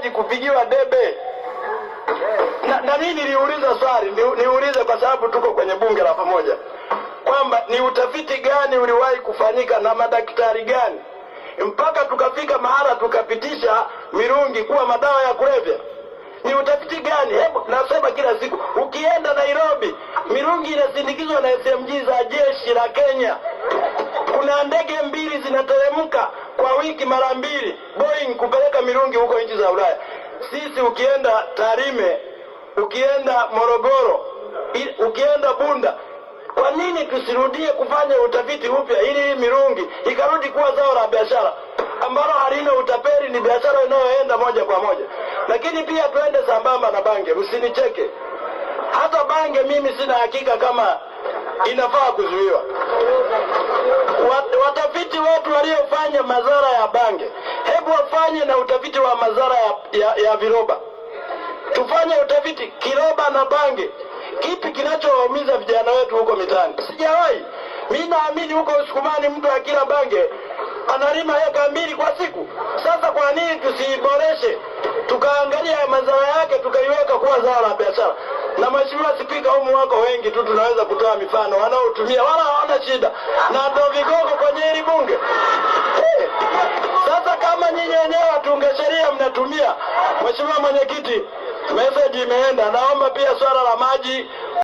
inahitaji kupigiwa debe. Na mimi niliuliza swali, niulize kwa sababu tuko kwenye bunge la pamoja, kwamba ni utafiti gani uliwahi kufanyika na madaktari gani mpaka tukafika mahala tukapitisha mirungi kuwa madawa ya kulevya? Ni utafiti gani? Hebu nasema kila siku, ukienda Nairobi mirungi inasindikizwa na SMG za jeshi la Kenya. Kuna ndege mbili zinateremka kwa wiki mara mbili, Boeing, kupeleka mirungi huko nchi za Ulaya. Sisi ukienda Tarime, ukienda Morogoro, ukienda Bunda, kwa nini tusirudie kufanya utafiti upya ili hii mirungi ikarudi kuwa zao la biashara ambalo halina utapeli, ni biashara inayoenda moja kwa moja. Lakini pia tuende sambamba na bange, msinicheke. Hata bange mimi sina hakika kama inafaa kuzuiwa. Watafiti wetu waliofanya madhara ya bange, hebu wafanye na utafiti wa madhara ya viroba. Tufanye utafiti kiroba na bange, kipi kinachowaumiza vijana wetu huko mitaani? Sijawahi mi, naamini huko Usukumani mtu akila bange analima eka 2 kwa siku. Sasa kwa nini tusiiboreshe tukaangalia mazao yake tukaiweka kuwa zao la biashara? Na Mheshimiwa Spika, humu wako wengi tu, tunaweza kutoa mifano wanaotumia wala hawana shida, na ndo vigogo kwenye hili bunge. Hey, sasa kama nyinyi wenyewe watunga sheria mnatumia. Mheshimiwa Mwenyekiti, message imeenda. Naomba pia swala la maji